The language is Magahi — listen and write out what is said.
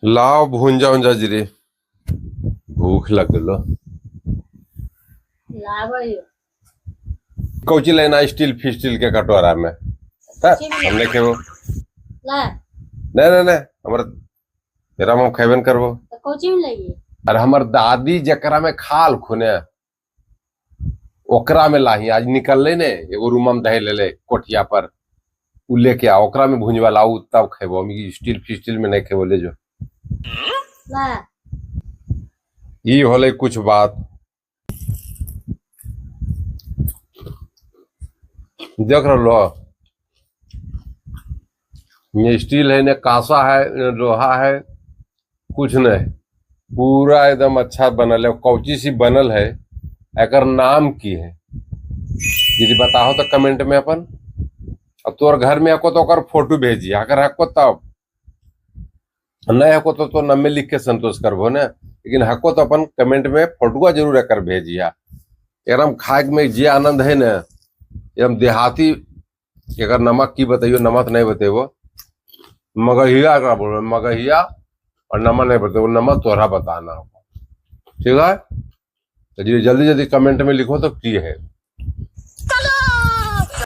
लाओ भूंजा उंजा जीरे, भूख लग गलो। लाबो कौची लेना स्टील फिस्टील के कटोरा में? हम नहीं खेबो। ला। नहीं नहीं नहीं, हमर तेरा हम खेबे न करबो। तो कौची में लगी? अरे हमर दादी जकरा में खाल खुने ओकरा में लाही। आज निकलले ने एगो रूम में दहे ले ले कोठिया पर, उ लेके आ, ओकरा में भुंजवा लाऊ तब खेबो। हम स्टील फिस्टील में नहीं खेबो, ले जो। ला। ई होले कुछ बात। देख रहो ये स्टील है, ने कांसा है, ने लोहा है, कुछ नहीं, पूरा एकदम अच्छा बनल है, कौची सी बनल है। एकर नाम की है यदि बताओ तो कमेंट में अपन। अब तोर घर में हको तो ओकर फोटो भेजी, अगर हको तब, नहीं हको तो नम्मे लिख के संतोष करबो ने, लेकिन हको तो अपन कमेंट में फोटुआ जरूर एकर भेजिया। एकदम खाए में जे आनंद है ना, एकदम देहाती। एकर नमक की बताइयो, नमक नहीं बतेबो, मगहिया का बोलो मगहिया, और नमक नहीं बतेबो, नमक तोहरा बताना होगा, ठीक है? तो जी जल्दी जल्दी कमेंट में लिखो तो की है।